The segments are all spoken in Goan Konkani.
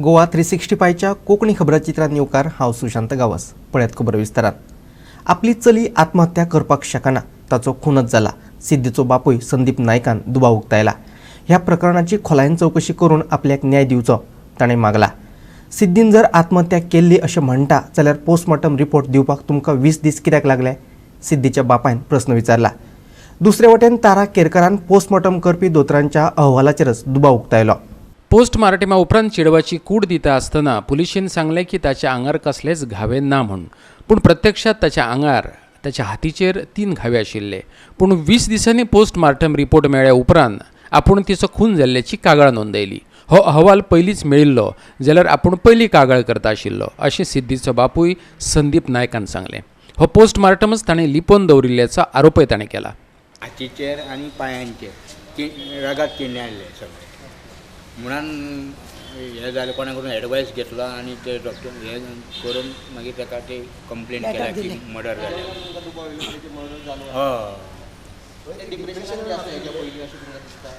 गोवा 365च्या कोंकणी खबराचित्रांत येवकार. हांव सुशांत गांवस. पळयात खबर विस्तारान. आपली चली आत्महत्या करपाक शकना, ताचो खूनच जाला, सिद्धीचो बापूय संदीप नायकान दुबाव उक्तायला. ह्या प्रकरणाची खोलायेन चवकशी करून आपल्याक न्याय दिवचो ताणें मागला. सिद्धीन जर आत्महत्या केल्ली अशें म्हणटा जाल्यार पोस्टमॉर्टम रिपोर्ट दिवपाक तुमकां 20 दीस कित्याक लागले, सिद्धीच्या बापायन प्रस्न विचारला. दुसरे वटेन तारा केरकरान पोस्टमॉर्टम करपी दोतोरांच्या अहवालाचेरच दुबाव उक्तायलो. पोस्टमार्टमा उपरांत चेडवाची कूड दिता आसतना पुलिशेन सांगलें की ताच्या आंगार कसलेच घावे ना म्हूण, पूण प्रत्यक्षात ताच्या आंगार, ताच्या हातीचेर तीन घावे आशिल्ले. पूण 20 दिसांनी पोस्टमार्टम रिपोर्ट मेळ्ळ्या उपरांत आपूण तिचो खून जाल्ल्याची कागाळ नोंदयली. हो अहवाल पयलींच मेळिल्लो जाल्यार आपूण पयलीं कागाळ करता आशिल्लो, अशें सिद्धीचो बापूय संदीप नायकान सांगलें. हो पोस्टमार्टमच ताणें लिपोवन दवरिल्ल्याचो आरोपय ताणें केला. हातीचेर आनी पांयांचेर ती रगात किडणे आसले सगळे, म्हणून हें जालें. कोणा कडून एडवायस घेतलो आनी ते डॉक्टर हें करून मागीर ताका ते कंप्लेन केल्या की मर्डर जालें. हय. डिप्रेशन बी आसलें हेच्या पयलीं अशें तुमकां दिसता?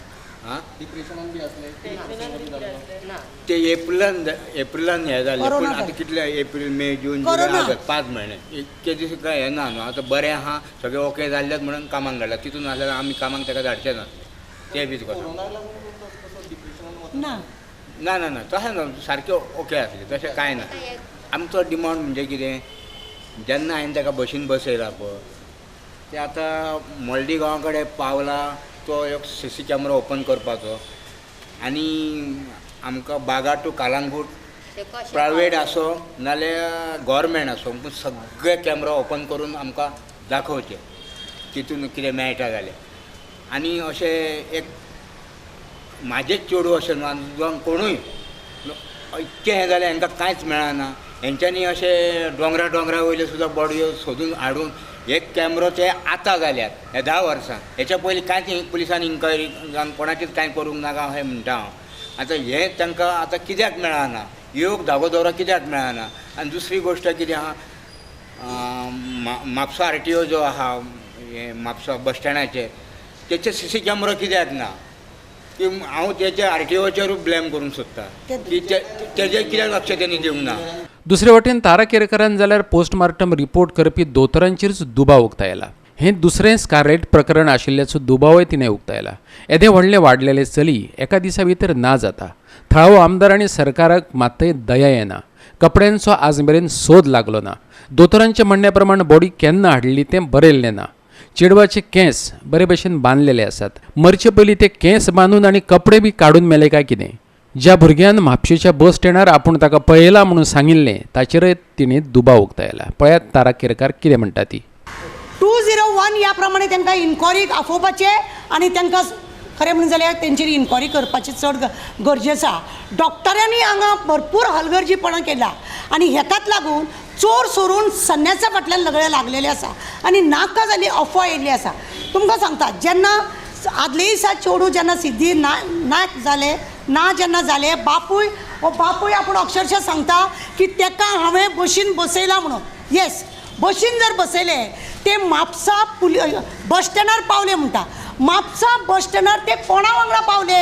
आं? डिप्रेशनान बी आसलें? ते एप्रिलान हें जालें, पूण आतां कितले? एप्रील, मे, जून, जुलय, ऑगस्ट, 5 म्हयने. इतके दीस काय हें ना न्हू. आतां बरें आहा सगळें, ओके जाल्लेच म्हणून कामाक धाडला. तितून नासल्यार आमी कामाक ताका धाडचे नासले. ते बी तुका सांगता. ना. ना ना ना, तशें ना, सारकें ओके आसलें, तशें कांय ना. आमचो डिमांड म्हणजे कितें, जेन्ना हांवें ताका बशीन बसयला पळय, ते आतां मोल्दी गांवा कडेन पावला, तो एक सीसी कॅमरा ओपन करपाचो आनी आमकां बागा टू कालांगूट प्रायवेट आसो नाल्यार गोवोरमेंट आसो, पूण सगळे कॅमरा ओपन करून आमकां दाखोवचे, तितून कितें मेळटा जाल्यार. आनी अशें एक म्हाजेच चेडूं अशें न्हू, आनी जावं कोणूय इतकें हें जालें, हांकां कांयच मेळना. हेंच्यांनी अशें दोंगरा दोंगरा वयल्यो सुद्दां बॉडयो सोदून हाडून हे कॅमरो ते आतां जाल्यात हे 10 वर्सां. हेच्या पयलीं कांयच पुलिसान इन्क्वायरी जावन कोणाचीच कांय करूंक नाका अशें म्हणटा हांव. आतां हें तांकां आतां कित्याक मेळना, येवक धागो दवरो कित्याक मेळना? आनी दुसरी गोश्ट कितें आहा, म्हापसा आरटीओ जो आहा, हे म्हापसा बस स्टँडाचेर तेचे सीसी कॅमरो कित्याक ना, की हांव तेचे आरटीओचेरूय ब्लेम करूंक सोदता की तेजेर कित्याक लक्ष तेणी दिवंक ना. दुसरे वटेन तारा केरकरान जाल्यार पोस्टमार्टम रिपोर्ट करपी दोतोरांचेरच दुबाव उक्तायला. हें दुसरें स्कारलेट प्रकरण आशिल्ल्याचो दुबावय तिणें उक्तायला. येदें व्हडलें वाडलेलें चली एका दिसा भितर ना जाता, थळावो आमदार आनी सरकाराक मात्तय दया येना. कपड्यांचो आज मेरेन सोद लागलो ना. दोतोरांच्या म्हणण्या प्रमाण बॉडी केन्ना हाडली तें बरयल्लें ना. चेडवाचे केंस बरे भशेन बांदलेले आसात. मरचे पयलीं ते केंस बांदून आनी कपडे बी काडून मेले काय कितें? ज्या भुरग्यान म्हापशेच्या बस स्टँडार आपूण ताका पळयला म्हणून सांगिल्लें, ताचेरय तिणें दुबाव उक्तायला. पळयात तारा केरकार कितें म्हणटा ती. 201 ह्या प्रमाणे तांकां इन्क्वायरीक आफोवपाचें आनी तांकां खरें म्हणून जाल्यार तेंचेर इन्क्वायरी करपाची चड गरजेचं आसा. डॉक्टरांनी हांगा भरपूर हलगर्जीपणां केला आनी हेकाच लागून चोर सोरून संन्यासा फाटल्यान सगळे लागलेले आसा आनी नाका जाल्ली अफवा येयल्ली आसा. तुमकां सांगता, जेन्ना आदले दिसा चेडूं जेन्ना सिद्धी ना नाक जालें ना, जेन्ना जालें, बापूय हो बापूय आपूण अक्षरशः सांगता की तेका हांवें बशीन बसयला म्हणून. येस, बशीन जर बसयले, ते म्हापसा पुली बस स्टँडार पावले म्हणटा. म्हापसा बस स्टँडार ते कोणा वांगडा पावले,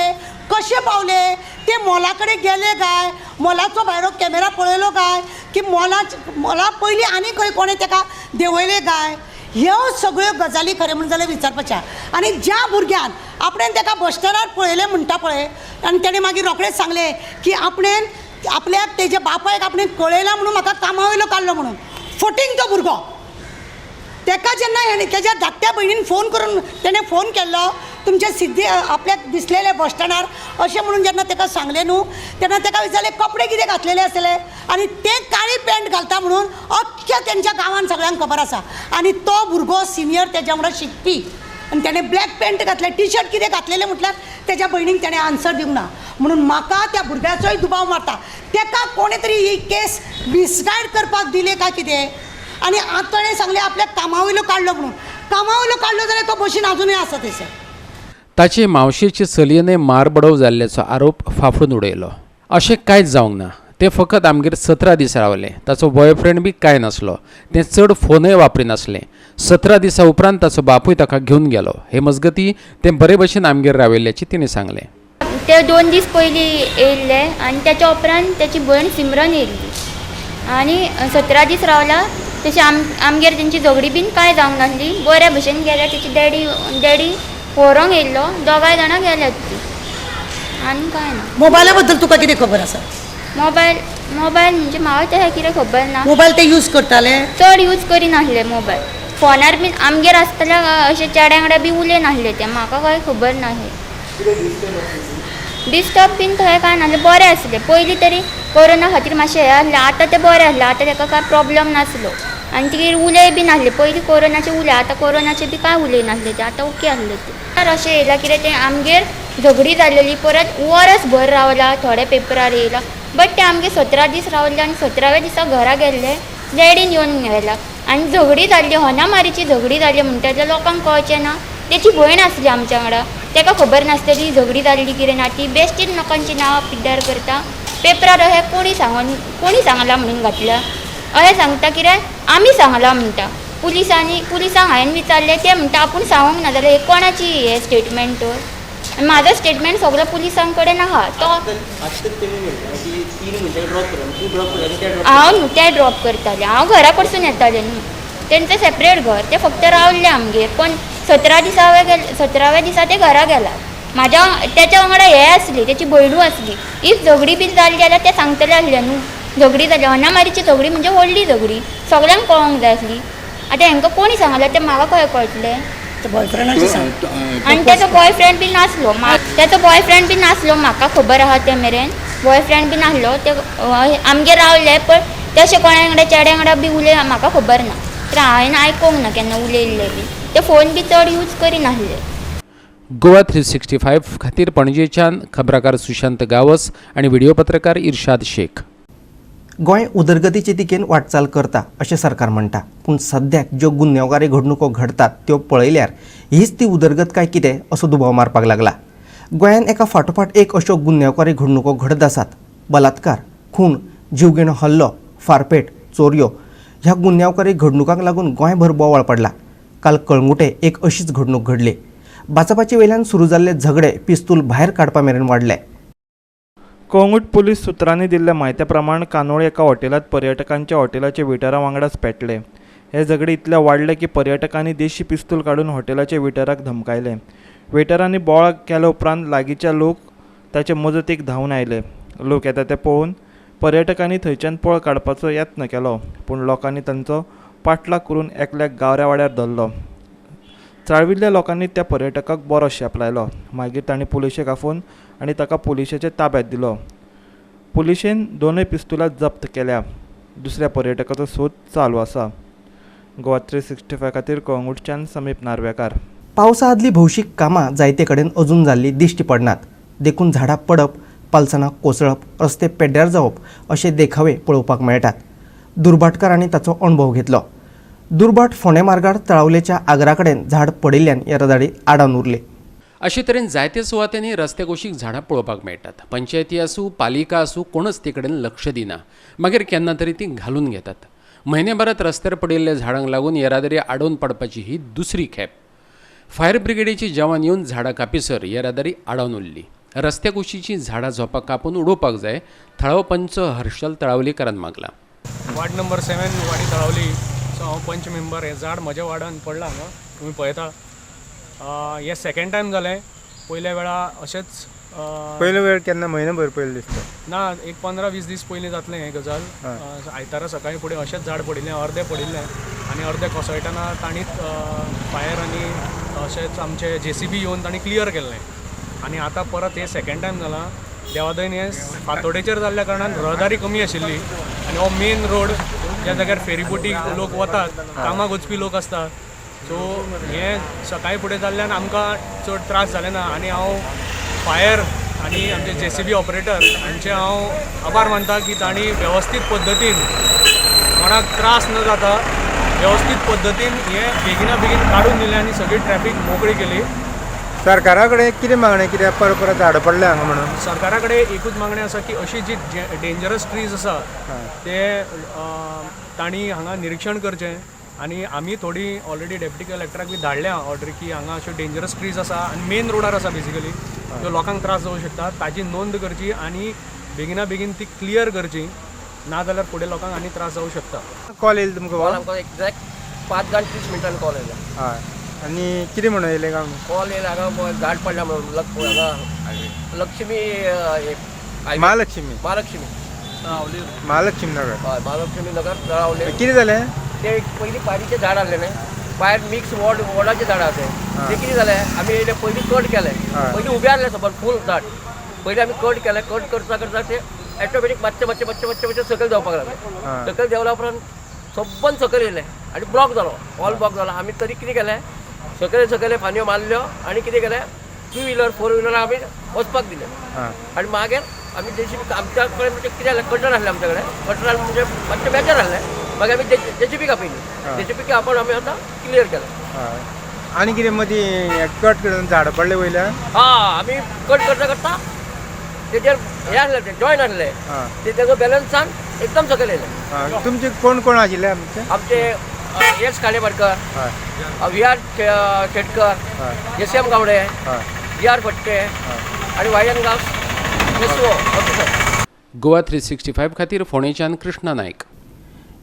कशे पावले? ते मॉला कडेन गेले काय? मॉलाचो भायरो कॅमेरा पळयलो काय, की मॉला पयलीं आनी खंय कोणें तेका देंवयले काय? ह्यो सगळ्यो गजाली खरें म्हणून जाल्यार विचारपाच्यो. आनी ज्या भुरग्यान आपणेन तेका बस स्टँडार पळयलें म्हणटा पळय, आनी तेणें मागीर रोखडेंच सांगलें की आपणेन आपल्याक तेज्या बापायक आपणें कळयलां म्हणून म्हाका कामा वयलो काडलो म्हणून, फटींग तो भुरगो. तेका जेन्ना हेणें तेज्या धाकट्या भयणीन फोन करून, तेणें फोन केल्लो, तुमचे सिद्धी आपल्याक दिसलेले बस स्टँडार अशें म्हणून जेन्ना तेका सांगलें न्हू, तेन्ना तेका विचारलें कपडे कितें घातलेले आसले, आनी ते काळी पॅन्ट घालता म्हणून अख्ख्या तेंच्या गांवान सगळ्यांक खबर आसा. आनी तो भुरगो सिनियर, तेज्या वांगडा शिकपी, आनी तेणें ब्लॅक पॅन्ट घातलें, टी शर्ट कितें घातलेलें म्हटल्यार तेज्या भयणीक तेणें आन्सर दिवंक ना. म्हणून म्हाका त्या भुरग्याचोय दुबाव मारता, तेका कोणें तरी ही केस मिसगायड करपाक दिले काय कितें. आनी आतां ताणें सांगलें आपल्याक कामा वयलो काडलो म्हणून. कामा वयलो काडलो जाल्यार तो बशीन आजुनूय आसा थंयसर. ताचे मावशेचे चलयेनय मारबडोव जाल्ल्याचो आरोप फाफडून उडयलो. अशें कांयच जावंक ना. तें फकत आमगेर 17 दीस रावलें. ताचो बॉयफ्रेंड बी कांय नासलो. तें चड फोनय वापरिनासलें. 17 दिसां उपरांत ताचो बापूय ताका घेवन गेलो. हे मजगती तें बरे भशेन आमगेर राविल्ल्याचें तिणें सांगलें. ते 2 दीस पयलीं येयल्ले आनी तेच्या उपरांत तेची भयण सिमरन येयल्ली आनी 17 दीस रावला. तशें आमगेर तेंची झगडी बीन कांय जावंक नासली, बऱ्या भशेन गेल्या. तेची डॅडी व्हरोंक येयल्लो, दोगांय जाणां गेल्यात ती आनी कांय ना. मोबायला बद्दल तुका कितें खबर आसा? मोबायल मोबायल म्हणजे म्हाका तशें कितें खबर ना. मोबायल ते यूज करताले? चड यूज करिनासले मोबायल. फोनार बीन आमगेर आसतल्या अशें चेड्या वांगडा बी उलयनासले ते, म्हाका कांय खबर नासलें. डिस्टर्ब बीन थंय कांय नासलें, बरें आसलें. पयलीं तरी कोरोना खातीर मातशें हें आसलें, आतां तें बरें आसलें. आतां ताका कांय प्रोब्लम नासलो आनी तिगेर उलय बी नासले. पयलीं कोरोनाचे उलय, आतां कोरोनाचे बी कांय उलय नासले ते, आतां ओके आसले ते. तर अशें येयलां कितें तें आमगेर झगडी जाल्लेली, परत वरस भर रावला, थोडे पेपरार येयला, बट ते आमगेर 17 दीस रावले आनी 17व्या दिसा घरा गेल्ले, डॅडीन येवन व्हेला आनी झगडी जाल्ली, होनामारीची झगडी जाली म्हणटा जाल्यार लोकांक कळचें ना. तेची भयण आसली आमच्या वांगडा, ताका खबर नासतली झगडी जाल्ली कितें ना. ती बेश्टीच लोकांची नांवां पिड्ड्यार करता. पेपरार अशें कोणी सांगलां म्हणून घातल्या, अशें सांगता कितें आमी सांगलां म्हणटा. पुलिसांक हांवें विचारलें, ते म्हणटा आपूण सांगूंक ना. जाल्यार हे कोणाची हें स्टेटमेंट तर? आनी म्हाजो स्टेटमेंट सगलो पुलिसां कडेन आहा. तो हांव न्हू ते ड्रॉप करतालें, हांव घरा कडसून येतालें न्हू, तेंचें सेपरेट घर, ते फक्त रावल्ले आमगेर. पण 17 दिसा 17व्या दिसा ते घरा गेला. म्हाज्या तेच्या वांगडा हे आसली, तेची भयणू आसली. If झगडी बी जाली जाल्यार ते सांगतले आसले न्हू. झगडी जाली, अनामारीची झगडी म्हणजे व्हडली झगडी, सगळ्यांक कळोंक जाय आसली. आतां हेंकां कोणी सांगलां तें म्हाका कशें कळटलें? आनी तेचो बॉयफ्रेंड बी नासलो, तेचो बॉयफ्रेंड बी नासलो, म्हाका खबर आहा ते मेरेन बॉयफ्रेंड बी नासलो. ते आमगेर रावले, पण तशें कोणा वांगडा चेड्या वांगडा बी उलय म्हाका खबर ना, तर हांवें आयकोंक ना केन्ना उलयल्ले बी. ते फोन बी चड यूज करिनासले. गोवा 365 खातीर पणजेच्यान खबराकार सुशांत गावस आनी व्हिडिओ पत्रकार इर्शाद शेख. गोंय उदरगतीचे दिकेन वाटचाल करता अशें सरकार म्हणटा, पूण सद्याक ज्यो गुन्यांवकारी घडणुको घडटात त्यो पळयल्यार हीच ती उदरगत काय कितें असो दुबाव मारपाक लागला. गोंयांत एका फाटोफाट एक अश्यो गुन्यांवकारी घडणुको घडत आसात. बलात्कार, खून, जीवघेणो हल्लो, फारपेट, चोरयो ह्या गुन्यांवकारी घडणुकांक लागून गोंयभर बोवाळ पडला. काल कळंगुटे एक अशीच घडणूक घडली. बाचाबाची वयल्यान सुरू जाल्ले झगडे पिस्तूल भायर काडपा मेरेन वाडले. कळंगूट पुलीस सुत्रांनी दिल्ल्या म्हायती प्रमाण कानोळे एका हॉटेलांत पर्यटकांच्या हॉटेलाचे वेटरा वांगडाच पेटले. हे झगडे इतले वाडले की पर्यटकांनी देशी पिस्तूल काडून हॉटेलाच्या वेटराक धमकायले. वेटरांनी बोवाळ केल्या उपरांत लागींचे लोक ताचे मजतीक धांवून आयले. लोक येता ते पळोवन पर्यटकांनी थंयच्यान पळ काडपाचो यत्न केलो, पूण लोकांनी तांचो पाठलाग करून एकल्याक गावऱ्या वाड्यार धरलो. चाळविल्ल्या लोकांनी त्या पर्यटकाक बरो शेप लायलो. मागीर तांणी पुलिशेक आफोवन आनी ताका पुलिशेच्या ताब्यांत दिलो. पुलिशेन दोनूय पिस्तुलां जप्त केल्या. दुसऱ्या पर्यटकाचो सोद चालू आसा. गोवा 365 खातीर कळंगूटच्यान समीप नार्वेकार. पावसा आदली भौशीक कामां जायते कडेन अजून जाल्ली दिश्टी पडनात, देखून झाडां पडप, पालसणां कोसळप, रस्ते पेड्ड्यार जावप अशे देखावे पळोवपाक मेळटात. दुर्भाटकारांनी ताचो अणभव घेतलो. दुर्भाट फोंडें मार्गार तळावलेच्या आगरा कडेन झाड पडिल्ल्यान येरादारी आडावन उरली. अशे तरेन जायते सुवातांनी रस्त्या कुशीक झाडां पळोवपाक मेळटात. पंचायती आसूं, पालिका आसूं, कोणच ते कडेन लक्ष दिना. मागीर केन्ना तरी ती घालून घेतात. म्हयनेभरात रस्त्यार पडिल्ल्या झाडांक लागून येरादारी आडोवन पडपाची ही दुसरी खेप. फायर ब्रिगेडीची जवान येवन झाडां कापीसर येरादारी आडावन उरली. रस्त्या कुशीची झाडां झोपां कापून उडोवपाक जाय, थळावो पंच हर्षल तळावलीकरान मागला. वार्ड नंबर 7 वाडी तळावली सो हांव पंच मेंबर. हें झाड म्हज्या वार्डान पडलां हांगा, तुमी पळयता. हें सेकेंड टायम जालें. पयल्या वेळा अशेंच पयलो वेळ केन्ना, म्हयनो भर पयलीं दिसता ना, एक 15-20 दीस पयलीं जातलें हें गजाल. आयतारा सकाळीं फुडें अशेंच झाड पडिल्लें, अर्दें पडिल्लें आनी अर्दें कोसळटना तांणीच फायर आनी अशेंच आमचे जेसीबी येवन तांणी क्लियर केल्लें. आनी आतां परत हें सेकेंड टायम जालां. देवादयन हें फातोडेचेर जाल्ल्या कारणान रहदारी कमी आशिल्ली आनी हो मेन रोड ज्या जाग्यार फेरीबोटीक लोक वतात, कामाक वचपी लोक आसता, सो हें सकाळीं फुडें जाल्ल्यान आमकां चड त्रास जाले ना. आनी हांव फायर आनी आमचे जेसीबी ऑपरेटर हांचे हांव आभार मानता की तांणी वेवस्थीत पद्दतीन कोणाक त्रास न जाता वेवस्थीत पद्दतीन हें बेगिना बेगीन काडून दिलें आनी सगळी ट्रॅफीक मोकळी केली. सरकारा कडेन कितें मागणें, कित्याक परत परत झाडां पडल्या हांगा म्हणून? सरकारा कडेन एकूच मागणें आसा की अशी जी डेंजरस ट्रीज आसा ते तांणी हांगा निरिक्षण करचें आनी आमी थोडी ऑलरेडी डेप्युटी कलेक्टराक बी धाडल्या ऑर्डर की हांगा अश्यो डेंजरस ट्रीज आसा आनी मेन रोडार आसा बेसिकली, त्यो लोकांक त्रास जावंक शकता. ताजी नोंद करची आनी बेगिना बेगीन ती क्लियर करची, ना जाल्यार फुडें लोकांक आनी त्रास जावंक शकता. कॉल येयलो तुमकां? कॉल आमकां एक्झॅक्ट 5:30 कॉल येयलो. हय, आनी कितें म्हणून येयलें काय? कॉल येयला हांगा झाड पडल्या म्हणून, हांगा लक्ष्मी महालक्ष्मी, महालक्ष्मी महालक्ष्मी नगर. हय, महालक्ष्मी नगर तळावले. कितें जालें? ते पयलीं पायरीचें झाड आहलें न्ही, भायर मिक्स वड वडाचें झाड आसा तें. कितें जालें, आमी येयले पयलीं कट केलें, पयलीं उबें आहलें सबर फूल झाड, पयलीं आमी कट केलें. कट करता करता ते ऑटोमॅटीक मातशें मातशें मातशें मातशें मातशें सकयल देंवपाक लागलें. सकयल देंवल्या उपरांत सबंद सकयल येयलें आनी ब्लॉक जालो, ऑल ब्लॉक जालो. आमी तरी कितें केलें, सकयल सकयल फांदयो मारल्यो आनी कितें केलें, 2 व्हिलर 4 व्हिलर आमी वचपाक दिलें. आनी मागीर आमी जेसीबी आमच्या कडेन म्हणजे कितें जालें, कटर आसलें आमच्या कडेन, कटरान म्हणजे मातशें मेजर आसलें. मागीर आमी जेसीबी आपयली, जेसीबी आपण आमी आतां क्लियर केलें. आनी कितें मदीं कट करून झाडां पडले वयल्यान? हा, आमी कट करता करता तेजेर हें आसलें, तें जॉयन आसलें, ते तेजो बॅलन्सान एकदम सकयल येयलें. तुमचे कोण कोण आशिल्ले? आमचे आमचे S Kanepadkar, V R Shetkar, S M Gawade, G R Phadte आनी Y N Gawas, S O officer. Goa 365 खातीर फोंडेच्यान कृष्णा नायक.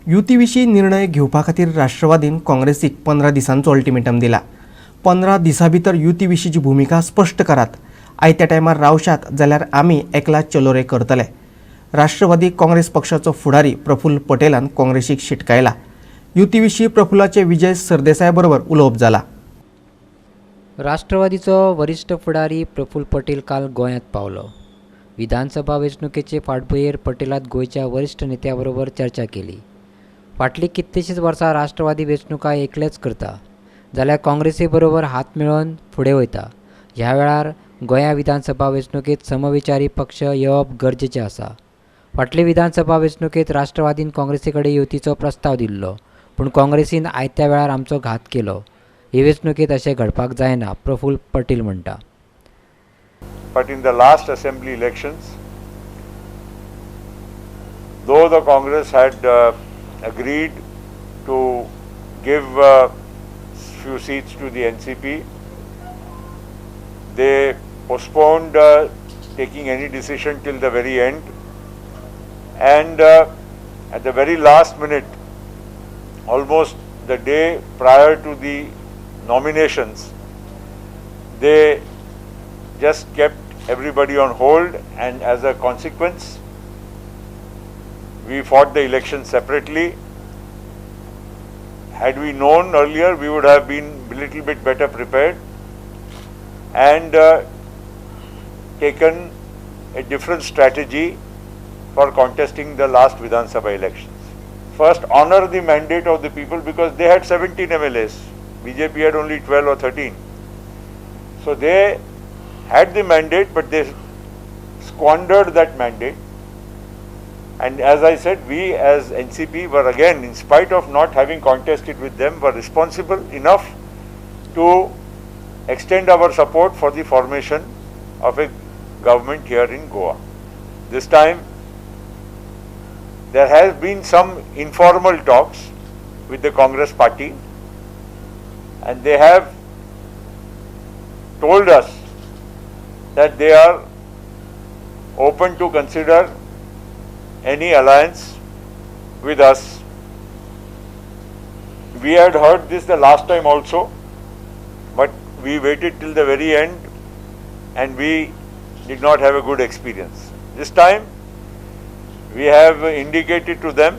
युती विशीं निर्णय घेवपा खातीर राष्ट्रवादीन काँग्रेसीक 15 दिसांचो अल्टिमेटम दिला. 15 दिसां भितर युती विशींची भुमिका स्पश्ट करात. आयत्या टायमार रावशात जाल्यार आमी एकला चलोरे करतले. राष्ट्रवादी काँग्रेस पक्षाचो फुडारी प्रफुल्ल पटेलान काँग्रेसीक शिटकायला. युती विशीं प्रफुल्लाचे विजय सरदेसाय बरोबर उलोवप जाला. राष्ट्रवादीचो वरिश्ठ फुडारी प्रफुल्ल पटेल काल गोंयांत पावलो. विधानसभा वेंचणुकेचे फाटभुंयेर पटेलान गोंयच्या वरिश्ठ नेत्या बरोबर चर्चा केली. फाटलीं कितलींशींच वर्सां राष्ट्रवादी वेंचणुका एकलेच करता जाल्यार काँग्रेसी बरोबर हात मेळोवन फुडें वयता. ह्या वेळार गोंया विधानसभा वेंचणुकेंत समविचारी पक्ष येवप गरजेचें आसा. फाटले विधानसभा वेंचणुकेंत राष्ट्रवादीन काँग्रेसी कडेन युतीचो प्रस्ताव दिल्लो, पूण काँग्रेसीन आयत्या वेळार आमचो घात केलो. हे वेंचणुकेंत अशें घडपाक जायना, प्रफुल्ल पटेल म्हणटा. But in the last assembly elections, though the Congress had agreed to give few seats to the NCP, they postponed taking any decision till the very end, and at the very last minute, almost the day prior to the nominations, they just kept everybody on hold, and as a consequence, we fought the election separately. Had we known earlier, we would have been a little bit better prepared and taken a different strategy for contesting the last Vidhan Sabha elections. First, honor the mandate of the people, because they had 17 MLAs. BJP had only 12 or 13. So they had the mandate, but they squandered that mandate. And as I said, we as NCP were again, in spite of not having contested with them, were responsible enough to extend our support for the formation of a government here in Goa. This time, there has been some informal talks with the Congress party, and they have told us that they are open to consider any alliance with us. We had heard this the last time also, but we waited till the very end and we did not have a good experience. This time we have indicated to them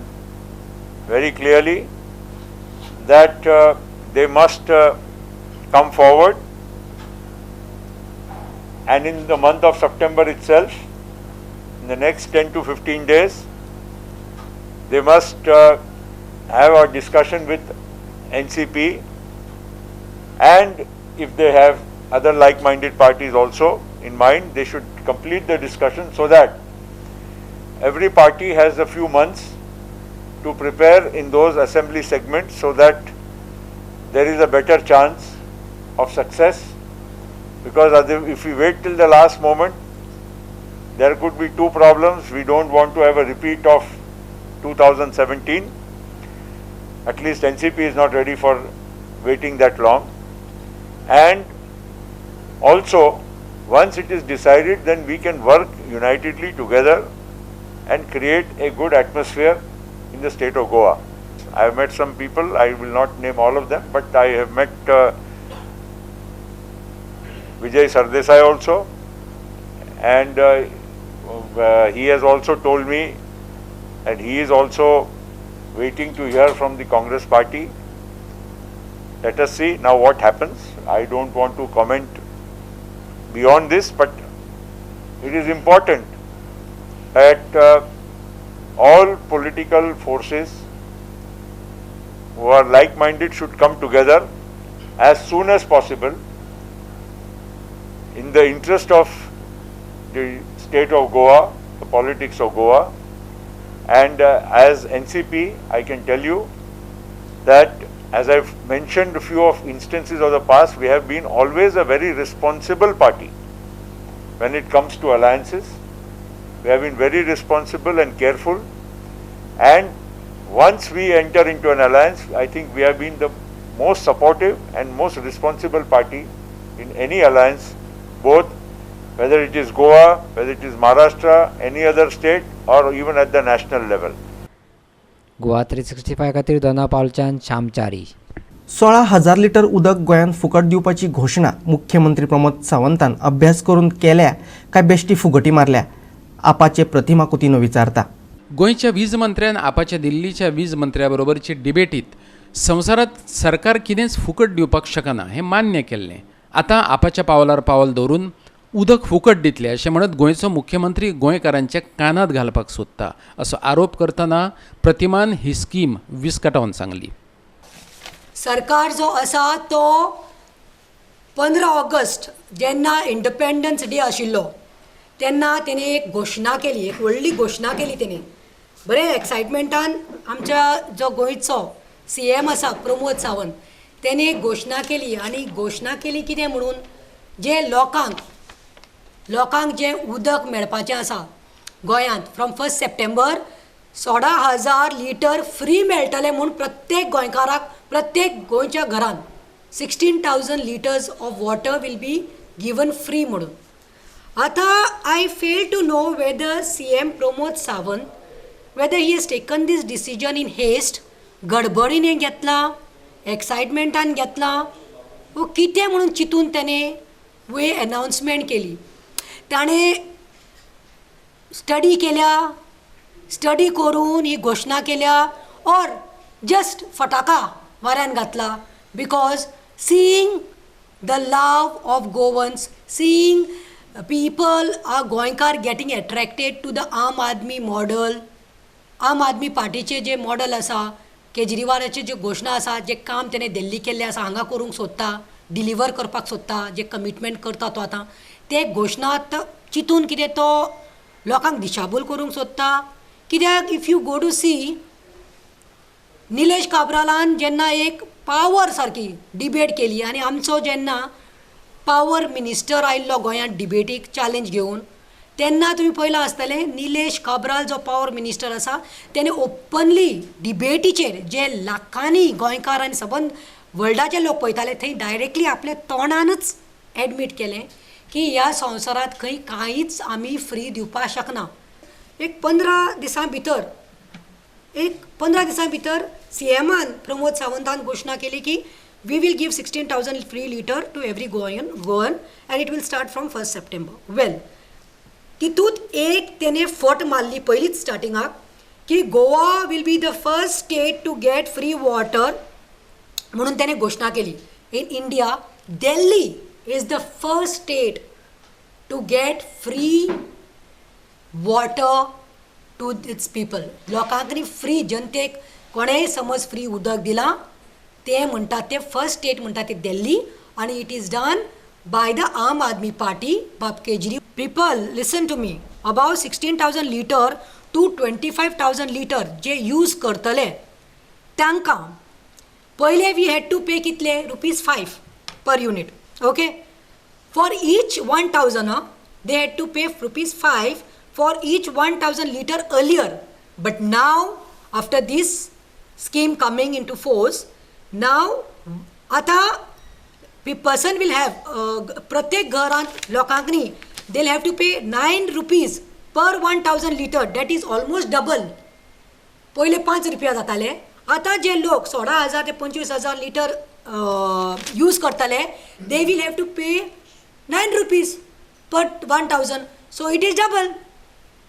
very clearly that they must come forward, and in the month of September itself, in the next 10 to 15 days, they must have a discussion with NCP, and if they have other like-minded parties also in mind, they should complete the discussion so that every party has a few months to prepare in those assembly segments so that there is a better chance of success. Because if we wait till the last moment, there could be two problems. We don't want to have a repeat of 2017. At least NCP is not ready for waiting that long. And also, Once it is decided, then we can work unitedly together and create a good atmosphere in the state of Goa. I have met some people, I will not name all of them, but I have met Vijay Sardesai also, and he has also told me, and he is also waiting to hear from the Congress party. Let us see now what happens. I don't want to comment beyond this, but it is important that all political forces who are like-minded should come together as soon as possible in the interest of the state of Goa, the politics of Goa. And as NCP, I can tell you that, as I've mentioned a few of instances of the past, we have been always a very responsible party when it comes to alliances. We have been very responsible and careful, and once we enter into an alliance, I think we have been the most supportive and most responsible party in any alliance, both whether it is Goa, whether it is Maharashtra, any other state, or even at the national level. Goa 365 खातीर दोना पावलच्यान श्यामचारी. 16,000 लिटर उदक गोंयांत फुकट दिवपाची घोशणा मुख्यमंत्री प्रमोद सावंतान अभ्यास करून केल्या काय बेश्टी फुगटी मारल्या, आपाचे प्रतिमा कुतिन्हो विचारता. गोंयच्या वीज मंत्र्यान आपाच्या दिल्लीच्या वीज मंत्र्या बरोबरचे डिबेटीत संवसारांत सरकार कितेंच फुकट दिवपाक शकना हें मान्य केल्लें. आतां आपाच्या पावलार पावल दवरून उदक फुकट दितले अशें म्हणत गोंयचो मुख्यमंत्री गोंयकारांच्या कानांत घालपाक सोदता असो आरोप करतना प्रतिमान ही स्कीम विस्कटावन सांगली. सरकार जो आसा तो 15 ऑगस्ट जेन्ना इंडिपेंडन्स डे आशिल्लो तेन्ना तेणे एक घोशणा केली, एक व्हडली घोशणा केली तेणे. बरें एक्सायटमेंटान आमच्या जो गोंयचो CM आसा प्रमोद सावंत तेणे एक घोशणा केली, आनी घोशणा केली कितें म्हणून जे लोकांक जें उदक मेळपाचें आसा गोंयांत फ्रॉम 1 सप्टेंबर 16,000 लिटर फ्री मेळटलें म्हूण प्रत्येक गोंयकाराक, प्रत्येक गोंयच्या घरान 16,000 litres of water will be given free म्हणून. आतां I fail to know whether CM Pramod Sawant whether he has taken this decision in haste, गडबडीन घेतला, एक्सायटमेंटान घेतला वो कितें म्हणून चिंतून तेणें वे अनाउन्समेंट केली. ताणें स्टडी केल्या, स्टडी करून ही घोशणा केल्या ऑर जस्ट फटाका वाऱ्यान घातला, because seeing the love of Goans, seeing people are Goenkar getting attracted to the Aam Aadmi model, Aam Aadmi पार्टीचे जे मॉडल आसा, केजरीवालाचे जे घोशणा आसा, जे काम तेणें दिल्ली केल्लें आसा हांगा करूंक सोदता, डिलिव्हर करपाक सोदता, जे कमिटमेंट करता तो आतां ते घोशणा चिंतून कितें तो लोकांक दिशाभूल करूंक सोदता. कित्याक if you go to see Nilesh काब्रालान जेन्ना एक पावर सारकी डिबेट केली आनी आमचो जेन्ना पावर मिनिस्टर आयिल्लो गोंयांत डिबेटीक चॅलेंज घेवन तेन्ना तुमी पळयलां आसतलें निलेश काब्राल जो पावर मिनिस्टर आसा तेणें ओपनली डिबेटीचेर जे लाखांनी गोंयकार आनी सबंद वर्ल्डाचे लोक पळयताले थंय डायरेक्टली आपल्या तोंडानच एडमीट केलें की ह्या संवसारांत खंय कांयच आमी फ्री दिवपाक शकना. एक 15 दिसां भितर, एक 15 दिसां भितर CMान प्रमोद सावंतान घोशणा केली की we will give 16,000 free litre to every Goan and it will start from 1 September. Well, तितूंत एक तेणें फट मारली पयलींच स्टार्टिंगाक की Goa will be the first state to get free water म्हणून तेणें घोशणा केली. In India Delhi is the first state to get free water to its people. लोकांक न्ही फ्री, जनतेक कोणेय समज फ्री उदक दिलां तें म्हणटात ते फर्स्ट स्टेट म्हणटा ते दिल्ली, आनी it is done by the Aam Aadmi Party, Babu Kejriwal. People listen to me, about 16,000 litre to 25,000 litre J use करतले तांकां पयले we had to pay कितले ₹5 per unit, okay, for each 1,000 they had to pay ₹5 for each 1,000 litre earlier, but now after this scheme coming into force, now आतां पर्सन will have प्रत्येक घरांत लोकांक न्ही they have to pay 9 rupees per 1000 litre. That is almost double. पयले 5 रुपया जाताले, आतां जे लोक 16,000 ते 25,000 लिटर यूज करताले they will have to pay 9 rupees per 1000. So it is double.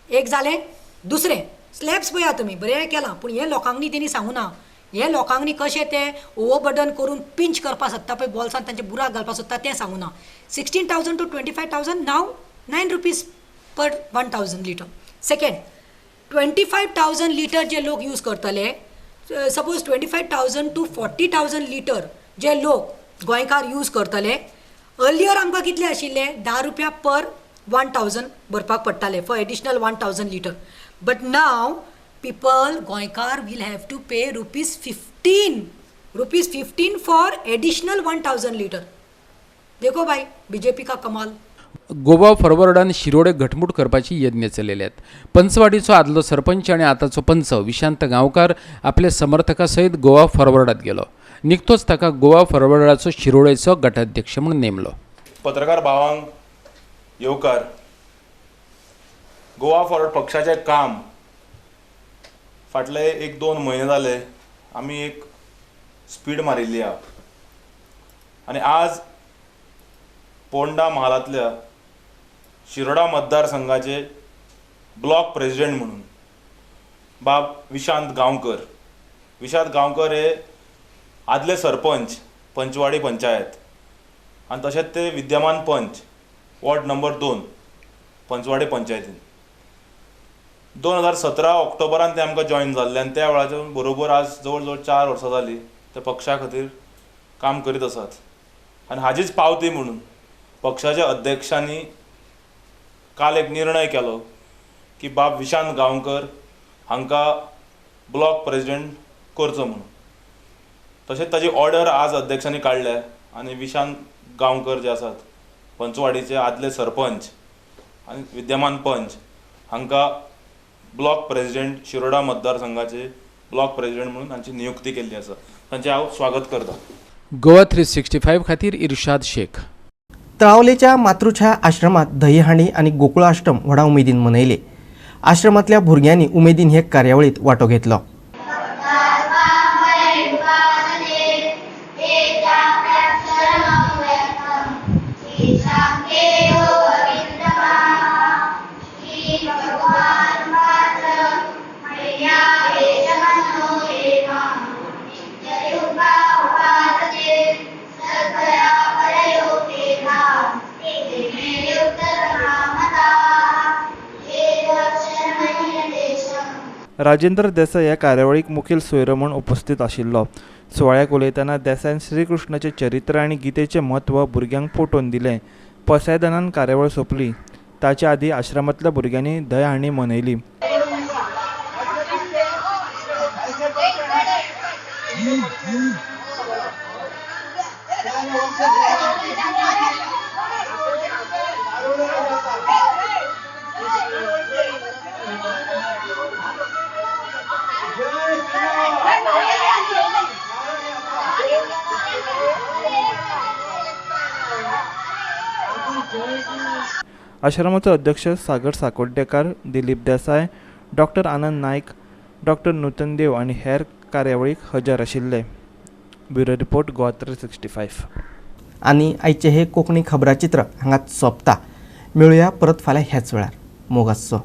एक जालें. दुसरें स्लॅब्स पळया तुमी बरें केलां, पूण हें लोकांक न्ही तेणी सांगूं ना. हे लोकांक न्ही कशें ते ओवरबर्डन करून पिंच करपाक सोदता पळय, बोल्सान तांचे बुराक घालपाक सोदता तें सांगूं ना. 16,000 to 25,000 now 9 rupees per 1000 litre. Second, 25,000 litre जे लोक यूज करतले, सपोज 25,000 टू 40,000 लिटर जे लोक गोंयकार यूज करतले, अर्लियर आमकां कितले आशिल्ले 10 रुपया पर 1000 भरपाक पडटाले for additional 1000 litre. But now people Goenkar will have to pay ₹15, ₹15 for additional 1000 litre. देखो भाई बीजेपी का कमाल. गोवा फॉरवर्डान शिरोडे घटमूट करपाची यत्न चलयल्यात. पंचवाडीचो आदलो सरपंच आनी आतांचो पंच विशांत गांवकार आपल्या समर्थका सयत गोवा फॉरवर्डात गेलो. निकतोच ताका गोवा फॉरवर्डाचो शिरोडेचो गटाध्यक्ष म्हणून नेमलो. पत्रकार भावांक येवकार. गोवा फॉरवर्ड पक्षाचें काम फाटले 1-2 म्हयने जाले आमी एक स्पीड मारिल्ली आहा आनी आज पोंडा म्हालांतल्या शिरोडा मतदारसंघाचे ब्लॉक प्रेसिडेंट म्हणून बाब विशांत गांवकर. विशांत गांवकर हे आदले सरपंच पंचवाडी पंचायत आनी तशेंच ते विद्यमान पंच वॉर्ड नंबर 2 पंचवाडी पंचायतीन. 2017 ऑक्टोबरान ते आमकां जॉयन जाल्ले आनी त्या वेळाच्या बरोबर आज जवळ जवळ 4 वर्सां जालीं ते पक्षा खातीर काम करीत आसात आनी हाजीच पावती म्हणून पक्षाच्या अध्यक्षांनी काल एक निर्णय केलो की बाब विशांत गांवकर हांकां ब्लॉक प्रेसिडेंट करचो म्हणून. तशेंच ताजी ऑर्डर आज अध्यक्षांनी काडल्या आनी विशांत गांवकर जे आसात पंचवाडीचे आदले सरपंच आनी विद्यमान पंच हांकां ब्लॉक प्रेसिडेंट शिरोडा मतदारसंघाचे ब्लॉक प्रेसिडेंट म्हणून तांची नियुक्ती केल्ली आसा. तांचें हांव स्वागत करता. गोवा 365 खातीर इर्शाद शेख. तळावलेच्या मातृछाया आश्रमात दहीहांडी आनी गोकुळाश्रम व्हडा उमेदीन मनयले. आश्रमांतल्या भुरग्यांनी उमेदीन हे कार्यावळीत वांटो घेतलो. राजेंद्र देसाय ह्या कार्यावळीक मुखेल सोयरो म्हूण उपस्थित आशिल्लो. सुवाळ्याक उलयतना देसायान श्रीकृष्णाचें चरित्र आनी गीतेचें म्हत्व भुरग्यांक पटोवन दिलें. पसायदानान कार्यावळ सोंपली. ताचे आदीं आश्रमांतल्या भुरग्यांनी दहीहांडी मनयली. आश्रमाचो अध्यक्ष सागर साकोड्डेकार, दिलीप देसाय, डॉक्टर आनंद नायक, डॉक्टर नूतन देव आनी हेर कार्यावळीक हजर आशिल्ले. Bureau report, Goa 365. आनी आयचें हे कोंकणी खबराचित्र हांगाच सोंपता. मेळुया परत फाल्यां ह्याच वेळार. मोग आसचो.